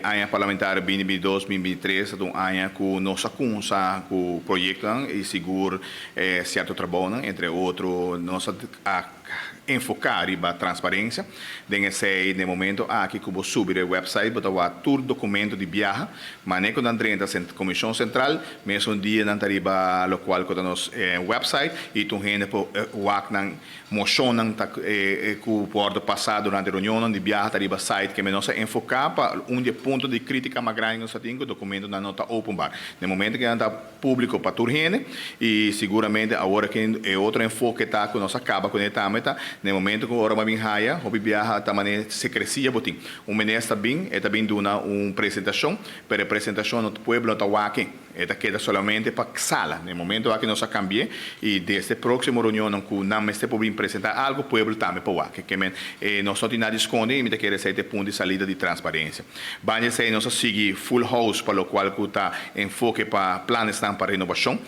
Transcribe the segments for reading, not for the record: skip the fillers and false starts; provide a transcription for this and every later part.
Aña parlamentario 2022, 2023 ta un aña ku nos a kuminsá ku proyektonan i sigur sierto trabounan. Entre otro, nos a enfoká riba transparensia. Den esei, na momento aki ku bo subi e website, bo ta wak tur dokumento di biaha, manera ku nan drenta komishon sentral, mesun dia nan ta riba lokual ku ta nos website i tur hende por wak nan moshonnan ta ku por pasa durante reunion di biaha ta riba site, ku nos a enfoká pa un di punto di krítika mas grandi nos tin, ku dokumentonan no ta openbaar. Na momento ku nan ta públiko pa tur hende i siguramente awor ku e otro enfoke ta ku nos a kaba kuné tambe ta na momento ku ora bin haya hopi biaha ta manera sekresia. Bo tin un minister bin, e ta bin duna un presentashon, pero e presentashon no pueblo no ta wak e, ta keda solamente pa sala. Na momento aki nos a kambia i desde próksimo reunion ku nan mester por bin presentá algu, pueblo tambe por wak. Ke men nos no tin nada di skonde i mi ta kere esei ta e punto di salida di transparensia. Banda esei, nos a sigui full house pa lokual ku ta enfoke pa plannan pa renovashon.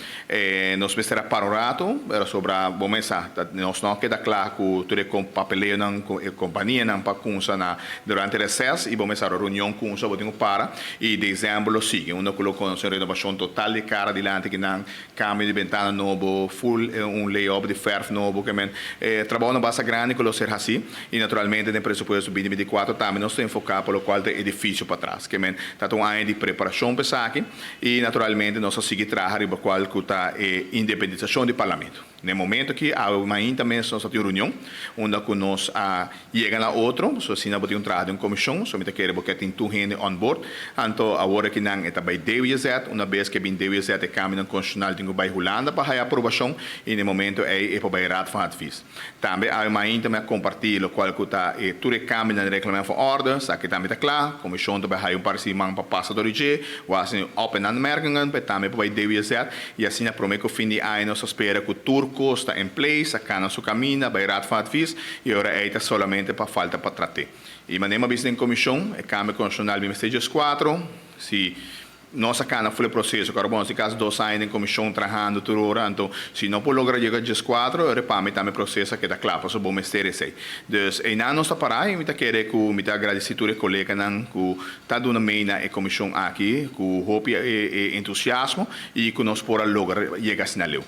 Nos mester a para un ratu, pero sobra bo mesa, nos no keda kla ku tur e papeleonan ku e kompanianan pa kuminsá na durante reces i bo mesa reunion kuminsá, bo tin ku para i desèmber lo sigui. Unda ku lo konosé renovashon total di kara dilanti ku nan kambio di bentana nobo, full un layout di verf nobo, ke men trabounan basta grandi ku lo ser hasí i naturalmente den presupuesto 2024 tambe nos ta enfoká pa lokual ta edifisio patras. Ke men ta un aña di preparashon pa esaki i naturalmente nos a sigui traha riba kual ku ta e independisashon di parlamento. Na momento ku ainda mes nos tin reunion, unda ku nos a yega na otro, so asina bo tin un traha den komishon, so mi ta kere bo ke tin tur hende on board. Anto awor ku nan ta bai DWZ, un bes ku bin DWZ e kambio konstitushonal tin ku bai Hulanda pa haya aprobashon i na momento ei e por bai Raad van Advies. Tambe ainda mi a kompartí lokual ku ta e tur e kambio na reglamento van orde, esaki tambe ta kla, komishon tambe haya un par siman pa pasa dor dje, hasi op en aanmerkingen, pa tambe pa bai DWZ i asina promé ku fin di aña nos ta spera ku tur kos ta in place, a kana su kaminda, bai Raad van Advies i ora ei ta solamente pa falta pa trat'é. I manera mi a bisa den komishon, e kambio konstitushonal bin mester 14, si nos a kana full e proseso, awor bon, si kasi 2 aña den komishon trahando tur ora, anto si no por logra yega 14, ora pa mi tambe proseso keda kla, pasobra bo mester esei. Dus einan nos ta pará i mi ta kere ku mi ta agradesí tur e koleganan ku ta duna mee na e komishon aki, ku hopi entusiasmo i ku nos por a logra yega asina leu.